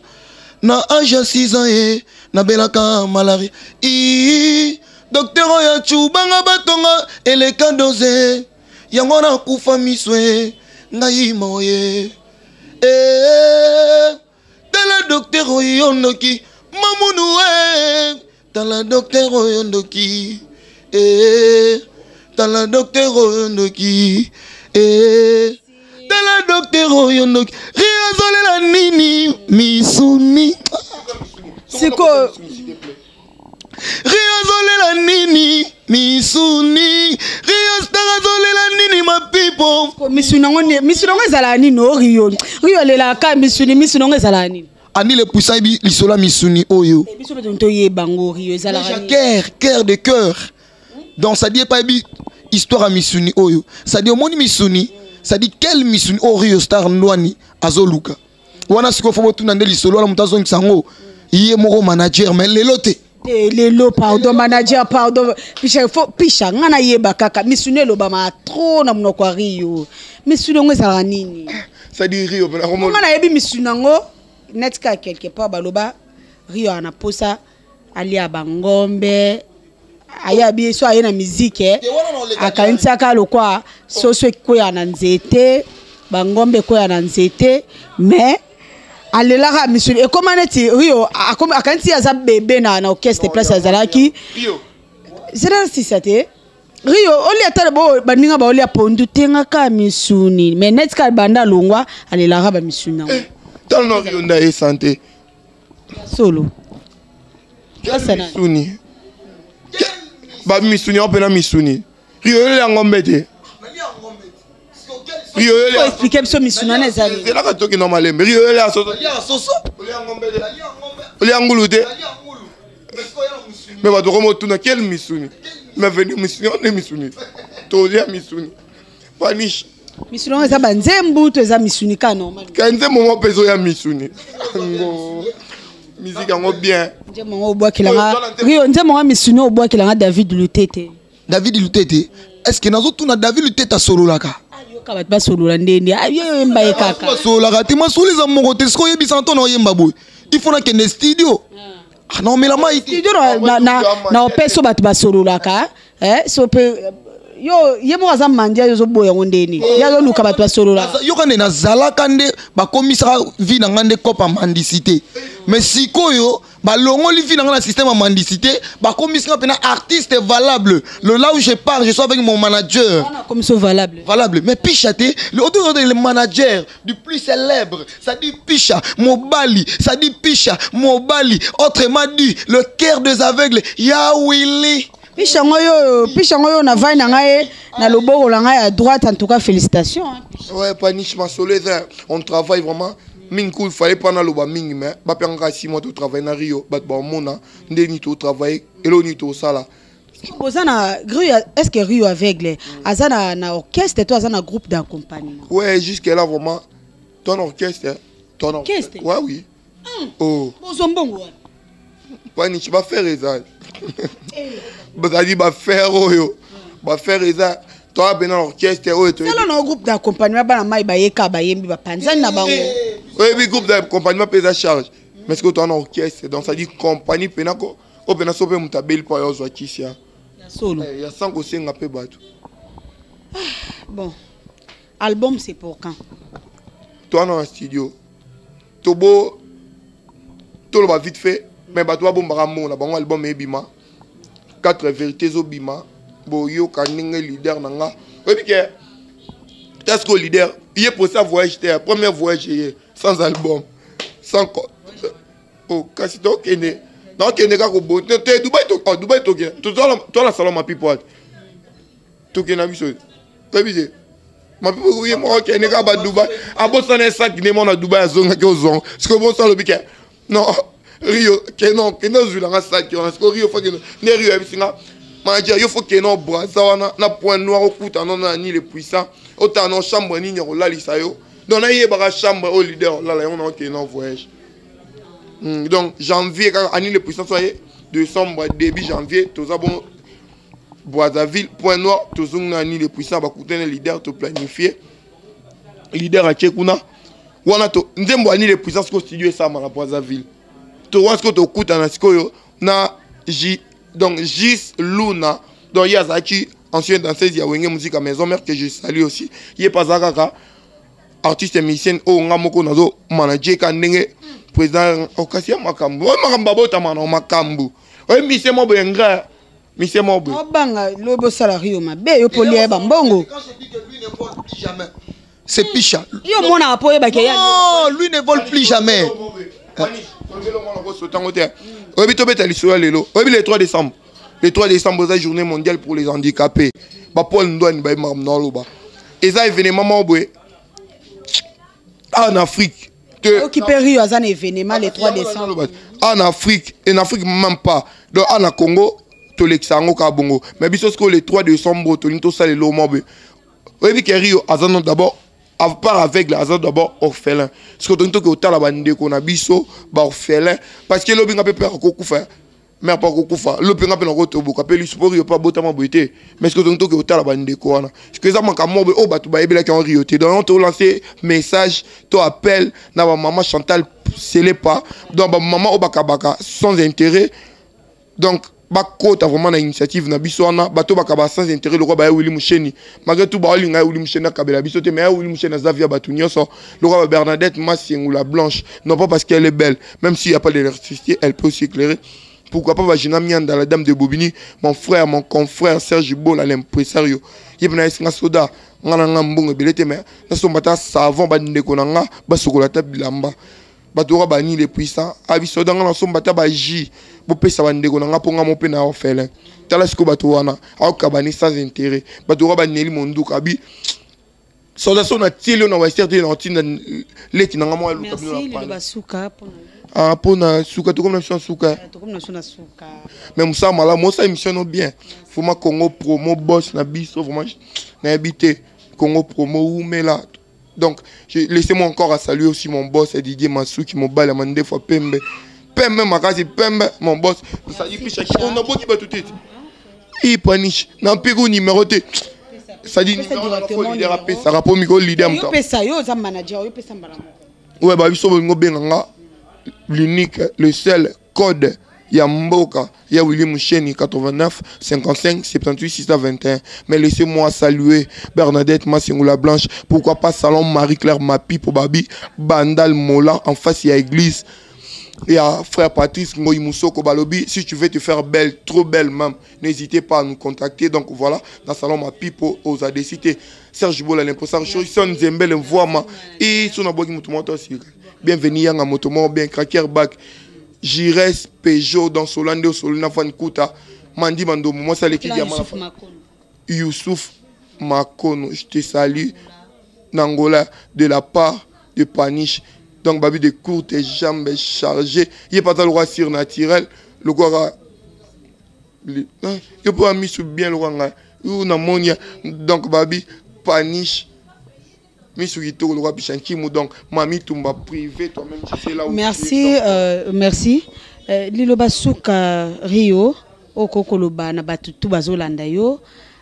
na age ya 6 ans ye nabelaka malaria i docteur oyo acubanga batonga eleka dose yango nakufa miso e ngai moye e tala docteur oyo ndoki mamunu e tala docteur oyo ndoki e tala docteur oyo ndoki e tala docteur oyo ndoki Rio azolela nini misuni. Sikoyo Rio azolela nini misuni, Rio Star azolela nini Mapipo. Misuni yango, misuni yango ezalaka nini o Rio? Rio alelaka misuni, misuni yango ezalaka nini? Ani le puissant yebi lisolo ya misuni oyo. Biso mpe toyeba yango, Rio ezalaka nini? Cœur, cœur de cœur. Donc ça dit pas yebi histoire ya misuni oyo, ça dit omoni misuni, ça dit quel misuni oyo Rio Star Ndwani azoluka wana. Sikoyo fo botuna nde lisolo wana moto azongisa yango ye moko manager, mais lelo te. Te lelo, pardon manager, pardon Pisha, fo Pisha nga nayeba kaka misuni elobama trop na monoko ya Rio. Misuni yango ezalaka nini? C'est-à-dire Rio nga nayebi misuni yango neti kaka quelque part baloba Rio ana posa alia bangombe aye so aye na miziki akanisaka lokwa soso ekweya na nzete, bangombe ekweya na nzete, mais alelaka misuni ekóma neti Rio akanisi aza bebe na orchestre place azalaki zela sisa te. Rio olia ata bo baninga baolia pondu tengaka misuni, mais neti kaka banda alongwa alelaka bamisuni yango. Tala na Rio nda ye santé. Solo. Misuni bamisuni yango mpena misuni, Rio oyolela ngombe te. Rio oyolela, explique biso misuni wana ezali. Zelaka toki na malembe. Rio oyolela soso, olia ngulu te, mais bato komotuna quel misuni, mais veni misuni wana misuni tolia misuni paniche. Misuni yango eza banzembu to eza misuni ka normal? Ka nzembo moko mpe ezoya misuni ngo musique yango bien. Nzembo yango obwakelanga Rio, nzembo yango misuni obwakelanga David Lutete. David Lutete, est ce que nazotuna David Lutete asololaka? Yoka bato basolola ndende yo oyemba ye kaka. Basololaka te, masolo eza moko te. Soki oyebisa nto na oyemba boye, il faut nakende studio naomela mai te. Studio na opesa bato basololaka so mpe yo ye moko aza mandia, yo ozoboya yango ndeni ye azoluka bato basololaka. Yoka nde nazalaka nde bakomisaka vie na nga nde cope ya mendicité, mais sikoyo balongoli vie na nga na système ya mendicité, bakomisaka mpena artiste valable. Le là où je pars, je suis avec mon manager. Comme valable. Valable, mais Picha te, le autour le manager du plus célèbre, ça dit Picha mobali, ça dit Picha mobali, autrement dit le cœur des aveugles ya Willy. Pisha yango yo, pisha yango yo na vai na ngai na loboko na ngai à droite, en tout cas félicitations hein. Ouais, paniche masolo eza, on travaille vraiment mingi ku, fallait pas naloba mingi, mais bapengaka 6 mois totravaille na Rio, bato baomona ndeni totravaille eloko nini tosala. Oza na Rio, est ce que Rio aveugle aza na orchestre to aza na groupe d'accompagnement? Ouais, jusque là vraiment ton orchestre, ton orchestre. Ouais, oui. Oh. Bozwa mbongo wana? Paniche bafere eza bazali bafere oyo bafere eza toa pena na orchestre oyo. Sala na groupe d'accompagnement, bana mai bayeka bayembi bapanzani na bango. Oyebi groupe d'accompagnement mpe eza charge, mais sikoyo toa na orchestre, donc ça dit compagnie pena ko oyo pena so mpe moto abeli mpo ayo ozwa kisi ya solo ya sans kosenga mpe bato. Bon, album, c'est pour quand? Toa na studio, tobo toloba vite fait, mais bato babombaka mbongo na bango. Album ebima, quatre vérité ezobima. Boyoka ndenge leader na nga oyebi ke est-ce que leader ye posa voyage te. Premier voyage ye sans album, sans oh, kasi tokende, nakokende kaka kobo te. Dubai, oh, Dubai tokende, toza na salon Mapipo ate, tokende na biso. Oyebi te, Mapipo ye moko akende kaka badubai, abosana esaki nde mwana Dubai azongaki ozonga. Sikoyo bosala alobi ke non, Rio ke non, kende ozwilanga saki wana. Sikoyo Rio faut kende nde. Rio ayebisi nga: manager, yo faut kende Braza wana na Point Noir, okuta no na ni le puissant, otala no chambre nini ya kolalisa yo. Donc nayebaka chambre oyo leader olala yango, na okende na voyage. Donc janvier kaka, ani le puissant so aye décembre, début janvier toza bon Brazzaville, Point Noir, tozongi na ni le puissant, bakutani leader, toplanifie, leader atie kuna wana to nzembo ani le puissant. Sikoyo studio esalama na Brazzaville, to wana sikoyo tokutana sikoyo na J, donc Gis Luna. Donc ye azalaki ancien danseuse ya Wenge Musica Maison Mère, que je salue aussi. Ye mpe aza kaka artiste musicienne oyo nga moko nazo manager ka ndenge président okasi ya makambo oyo, makambo abotama na makambo oyo, musicien mo boye nga musicien mo boye. Obanga lobi osala Rio mabe, yo mpo lia ye bambongo. C'est Picha. Yo omonaka mpo oyebaki ya. Non, lui ne vole plus jamais. Sotango te, oyebi, tobeta lisolo ya lelo. Oyebi le 3 décembre, le 3 décembre eza journée mondiale pour les handicapés. Bapaul Ndwani bayebi makambo na oloba. Eza événement moko boye en Afrique. Okipe Rio aza na événement le 3 décembre. En Afrique, en Afrique même pas, donc en Congo tolekisa yango kaka bongo. Mais biso sikoyo le 3 décembre tolingi tosala eloko moko boye. Oyebi ke Rio aza non d'abord à part aveugle, aza d'abord orphelin. Sikoyo tolingi toke kotala bandeko na biso baorphelin, parce que elobi nga mpe père akokufa, mare mpo akokufa, lobi nga mpe nakotoboka mpe lisu mpo Rio mpe abotama boye te. Mais sikoyo tolingi toke kotala bandeko wana. Sikoyo eza makambo moko boye oyo bato bayebelaki yango Rio te. Donc tolance message to appel na bamama Chantal Selepa, donc bamama oyo bakabaka sans intérêt, donc bakota vraiment na initiative na biso wana. Bato bakaba sans intérêt lokwa baya Willi Musheni, malgré tout baolinga ya Willi Musheni akabela biso te, mais ya Willi Musheni aza via bato nyonso, lokwa ba Bernadette Masiengula Blanche, non pas parce qu'elle est belle, même s'il y a pas d'électricité, elle peut aussi éclairer. Pourquoi pas Vagina Mianda, la dame de Bobigny, mon frère, mon confrère Serge Bola, l'impresario. Ye mpe nayesinga soda nga na nga mbongo ebele te, mais nasomba ta savon, bandeko na nga basokola ta bilamba. Bato oka bani le puissant abi soda nga nasomba ta bajus, bopesa bandeko na nga mpo nga mo mpe na orphelin. Tala sikoyo bato wana aokabani sans intérêt. Bato oka baneli monduka abi soda so natieli yo na wester te, na otinda leki na nga mwa aluka bino na pale. Suka. Ah, mpo na suka, tokomi na biso na suka. Tokomi na biso na suka. Mais mosala malamu, osala émission no bien vraiment. Congo Promo, boss na biso, vraiment nayebi te, Congo Promo umela. Donc laissez-moi encore à saluer aussi mon boss Didier Masuki, mobali ya mandefu ya pembe, pembe makasi, pembe, mon boss sadi Pishaki. Onaboki bato te ipanish na mpiku numéro te, sadi numéro leader apesaka mpo mikolo leader. Moto opesa yo oza manager, oyo opesa mbala moko. Ouais, babiso bolingo obenga nga l'unique, le seul code ya mboka ya Willy Musheni, 89 55 78 621. Mais laissez-moi saluer Bernadette Massengula Blanche, pourquoi pas Salon Marie-Claire Mapi pour Babi Bandal Mola, en face il y a église. Il y a frère Patrice Ngoyi Moussoko Balobi, si tu veux te faire belle, trop belle même, n'hésitez pas à nous contacter. Donc voilà, dans Salon Mapipo, aux ADCT, Serge Bola, l'imposteur, Son Zembele, Voama, et son aboki Mutumoto aussi. Bienvenue Yanga Motomo, bien Cracker Back, Jires Peugeot dans Solande, Solina Fan Kuta, Mandi Mandomo, moi ça l'équipe. Youssouf Makono. Youssouf Makono, je te salue, Nangola, de la part de Paniche. Donc, babi de courtes jambes chargées. Il n'y a pas de roi surnaturel. Le roi, yo mpo misu bien lokwa ngai yo namoni. Donc babi Paniche, misu kitoko lokwa Pishankimu. Donc Mami Tumba privé, toi-même tu sais là où Merci. tu es, donc, Merci. Liloba suka, Rio, okoki koloba na bato tu bazolanda yo.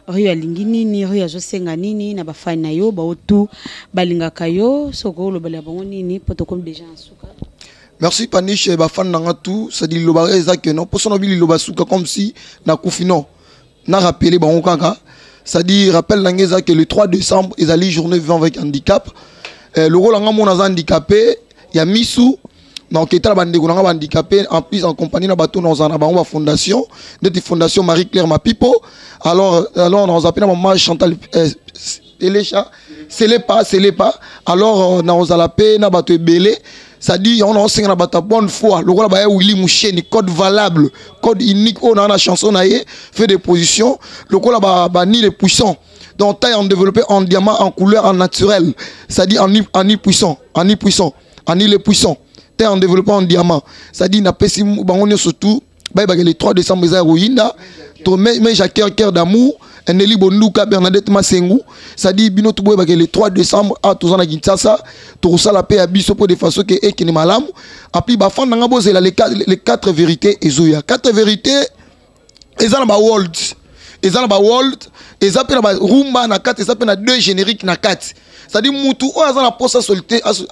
Rio alingi nini? Rio azosenga nini na bafani na yo, bao tu balingaka yo? Soki olobela bango nini, mpo tokomi déjà na suka. Merci Paniche, bafan nanga tout, c'est-à-dire liloba eza que non, poso na bi liloba suka comme si nakufi, non. Na rappeler bango kaka, C'est-à-dire rappel na ngai eza que le 3 décembre ezali journée vivant avec handicap. Lokola nga mona aza handicapé ya misu, donc etala bandeko na nga bahandicapé, en plus en compagnie na bato naozala na bango bafondation ndeti Fondation Marie Claire Mapipo. Alors naozala mpe na mama Chantal Elesha Selepa Selepa. Alors naozala mpe na bato ebele, c'est-à-dire yango naosenga na bato ya bonne foi lokola baya Willi Musheni, code valable, code unique oyo naa na chanson na ye fait de position lokola bani les puissants, donc taille en développé, en diamant, en couleur, en naturel, c'est-à-dire en puissant, en puissant, en le puissant, taille en développé en diamant, c'est-à-dire napesi bango nyonso tout bayebaka le 3 décembre eza ya koyinda. To mais Jacques Cœur d'amour, Nelly Bonduka, Bernadette Masengu, c'est-à-dire bino tout boyebaka le 3 décembre a toza na Kinshasa, tokosala mpe ya biso mpo de façon ke ekende malamu. Apui bafan nanga bozela les quatre vérités ezoya. Quatre vérités eza na baworld, eza na baworld, eza mpe na barumba na kati, eza mpe na deux générique na kati. C'est-à-dire mutu oyo aza na posa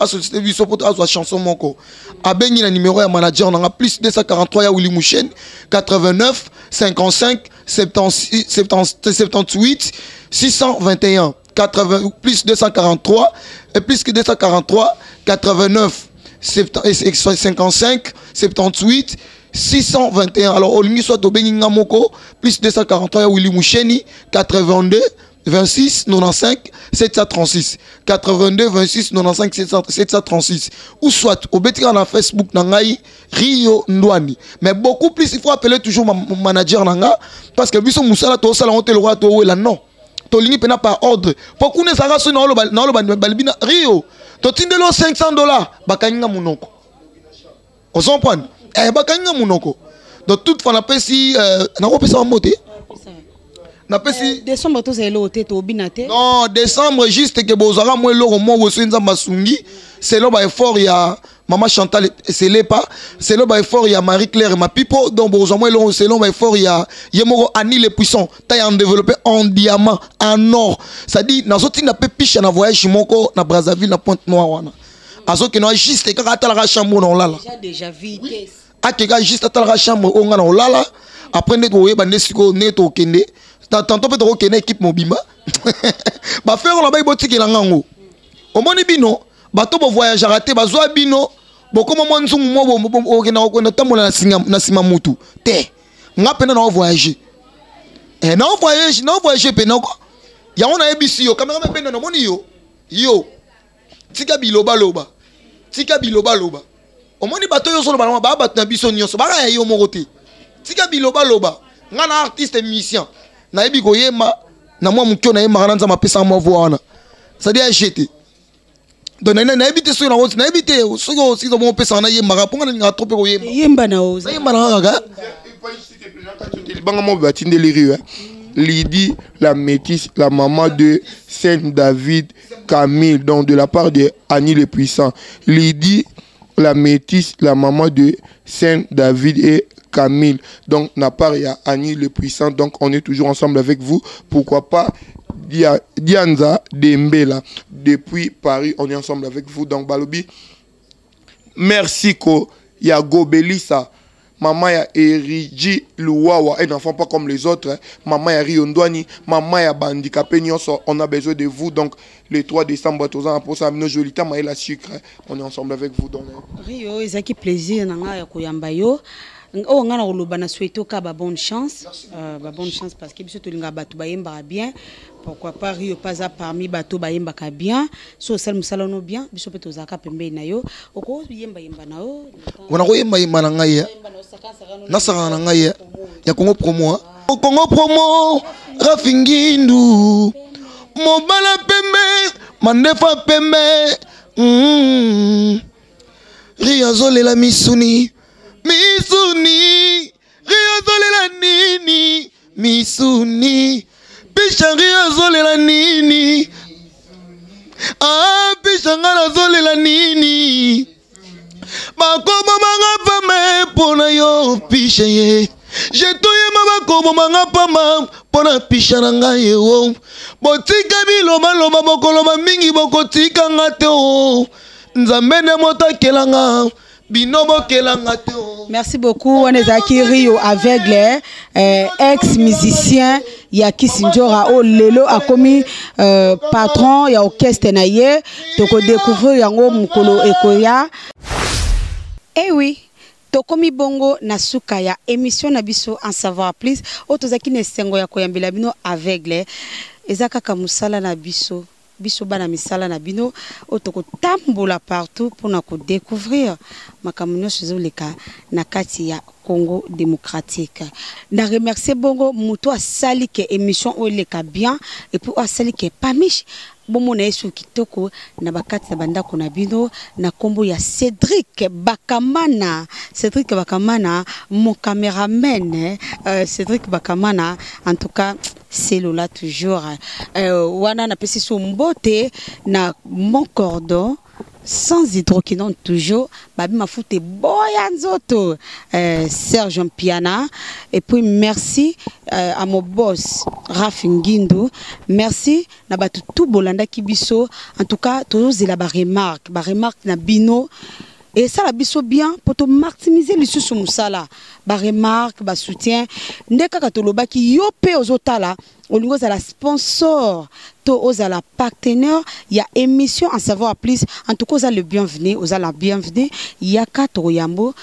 asollicite biso mpo azwa chanson moko, abengi na numéro ya manager nanga, plus 243 ya Willi Musheni, 89 55 76 78 621, 80, plus 243 et plus que 243 89 55 78 621. Alors olingi soit obengi nga moko, plus 243 ya Willi Musheni, 82 26 95 736, 82 26 95 736, ou soit obetika na Facebook na ngai Rio Ndwani. Mais beaucoup plus, il faut appeler toujours mon manager na nga, parce que biso musala tosala ngo te lokola towela, non, tolingi mpena par ordre, po kuna ezalaka soki naoloba balobi na Rio totindeli o 500 $, bakangi nga monoko. Ozomprendre? Bakangi nga monoko. Donc toutefois napesi nakopesa bango te, napesi. Décembre tozala eloko te, tobina te. Non, décembre juste ke bozwaka mwa eloko moko soki Nzambe asungi, selon baeffort ya mama Chantal Selepa, selon baeffort ya Marie Claire Mapipo. Donc bozwa mwa eloko selon baeffort ya ye moko Ani le puissant, taille en développé, en diamant, en or. C'est-à-dire nazotinda mpe pisha na voyage moko na Brazzaville, na Pointe Noire wana. Azokende wa juste kaka atalaka chambre na olala. Déjà vitesse. Akeka juste atalaka chambre oyo nga na olala. Après nde tokoyeba nde sikoyo ndenge tokokende. Tantôt mpe tokokende équipe mobimba. Bafere oyo bai botikela ngango, omoni bino bato bovoyageaka te, bazwa bino bokoma mwa nzungu mwa okenda kokenda tambola na nsima mutu te. Nga mpena na ovoyage, na ovoyage mpena ko yango nayebisi yo. Cameraman mpe namoni yo, yo tika bilobaloba, tika bilobaloba. Omoni bato oyo ozoloba nango, baa bato na biso nyonso, baka ya yo moko te. Tika bilobaloba. Nga na artiste musicien, nayebi koyemba na mwa moke oyo nayembaka na Nzambe apesaka mwa voix wana, c'est-à-dire agete. Donc nayebi te soki nango, nayebi te soki osiki bongo opesaka nayembaka, mpo nga nalingaka trop mpe koyemba. Yemba na oza. Nayemba na kaka. Libanga moko batindeli Rio, hein. Lydie la métisse, la maman de Saint David Camille, donc de la part de Annie le Puissant. Lydie la métisse, la maman de Saint David et Camille, donc na part ya Annie le Puissant. Donc on est toujours ensemble avec vous. Pourquoi pas Dianza Dembela depuis Paris, on est ensemble avec vous. Donc balobi merci ko ya Gobelisa, maman ya Eriji Luwawa, un enfant pas comme les autres, hein. Maman ya Rio Ndwani, maman ya bahandicapé nyonso, on a besoin de vous. Donc le 3 décembre toza pour ça bino jolita maela sucre, hein. On est ensemble avec vous donc, hein. Rio, ezalaki plaisir na ngai ya koyamba yo. Oyo ngai na koloba, na souhaite oka ba bonne chance, ba bonne chance, parce que biso tolingaka bato bayembaka bien. Pourquoi pas Rio mpe aza parmi bato bayembaka bien. So osali mosala no bien, biso mpe tozalaka pembeni na yo, okoyembayemba na yo. Wana koyembayemba na ngai ya nasakaka na ngai ya Congo Promo, hein. Congo Promo, Rafi Ngindu, mobala pembe, mandefa pembe. Rio azolela misuni, misuni. Rio azolela nini? Misuni. Pisha, Rio azolela nini? Ah, pisha, nga nazolela nini? Bakobomanga pamba mpo na yo, pisha ye jetoyema. Bakobomanga pamba mpo na pisha na ngai o. Botika bilobaloba, bokoloba mingi, bokotikanga te o. Nzambe nde moto akelanga. Bino bokelanga te oh. Merci beaucoup. Wana ezalaki Rio aveugle, ex musicien ya Kisindjora oyo lelo akomi patron ya orchestre na ye. Toko découvrir yango mokolo ekoya. Eh oui, tokomi bongo na suka ya émission na biso en savoir plus oyo tozalaki na esengo ya koyambela bino aveugle. Eza kaka mosala na biso, biso bana misala na bino oyo tokotambola partout mpona kodécouvrir makambo nyonso ezoleka na kati ya Congo démocratique. Na remercier bongo moto asali ke émission oyo eleka bien, et puis oyo asali ke Pamiche bomona ye soki kitoko na bakati na bandako na bino, na kombo ya Cédric Bakamana. Cédric Bakamana, mon cameraman, Cédric Bakamana, en tout cas c'est Lola toujours. Wana na pesi so mbote na mon cordon sans hydroquinone toujours, babi mafute boya nzoto, Serge Mpiana. Et puis merci à mon boss Raf Ngindu, merci na batu tout bolanda kibiso. En tout cas tozela ba remarque, ba remarque na bino et ça la biso bien pour to maximiser lisusu musala, ba remarque, ba soutien nde kaka tolobaki yo pe ozotala olingo ozala sponsor to ozala partenaire ya émission en savoir plus. En tout cas oza le bienvenu, oza la bienvenue. Yaka toyambo,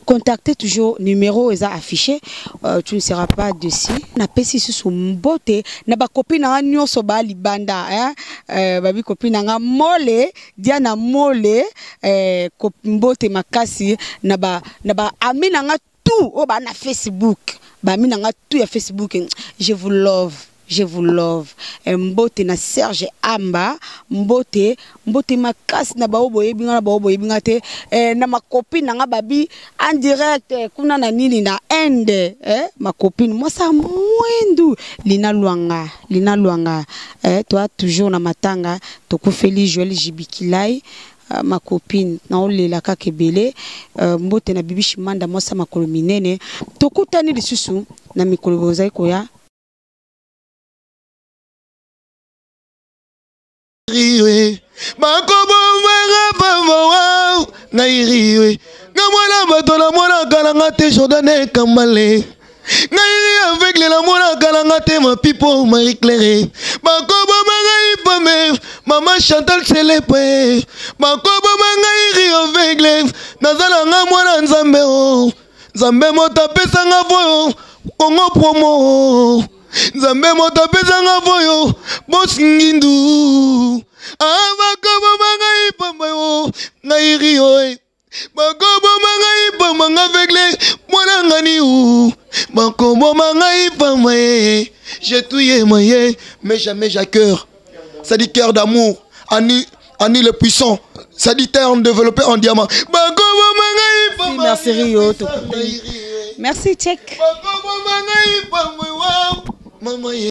contactez toujours numéro eza affiché, tu ne seras pas dessus. Na pesi susu mbote na ba copine na nyonso ba libanda, hein, ba bi copine na mole Diana mole, mbote makasi na ba, na ba ami na nga tout o ba na Facebook, ba ami na nga tout ya Facebook, je vous love, je vous love. Mbote na Serge Amba, mbote, mbote makasi na ba obo yebi nga, na ba obo yebi nga te, na ma copine na nga babi en direct, kuna na nini na Inde, ma copine moi ça mwindu Lina Luanga, Lina Luanga, toi toujours na matanga tokufeli Joël Jibikilai, ma copine na olela kaka ebele, mbote na Bibi Shimanda mwasa makolo minene. Tokutani lisusu na mikolo bozali koya. Riwe, bakobomaka pamba wa, ngai riwe. Nga mwana bato na mwana kala nga te Jordan Kambale. Ngai ri aveugle na mwana kala nga te ma pipo Marie Claire. Bakoboma ngai pame, mama Chantal Selepe. Bakoboma ngai ri aveugle, nazala nga mwana Nzambe o. Nzambe moto apesa nga voyo, Congo promo. Nzambe moto apesa nga voyo, Boss Ngindu. Ah, bakoboma ngai pamba yo, ngai rio e. Bakoboma ngai pamba nga aveugle, mwana ngani ou. Bakoboma ngai pamba e. J'ai tout aimé, mais jamais j'ai cœur. Ça dit cœur d'amour, Annie, Annie le puissant. Ça dit terre développée en diamant. Bakoboma ngai pamba. Merci Rio. Merci Tchek. Bakoboma ngai pamba wa, mama ye.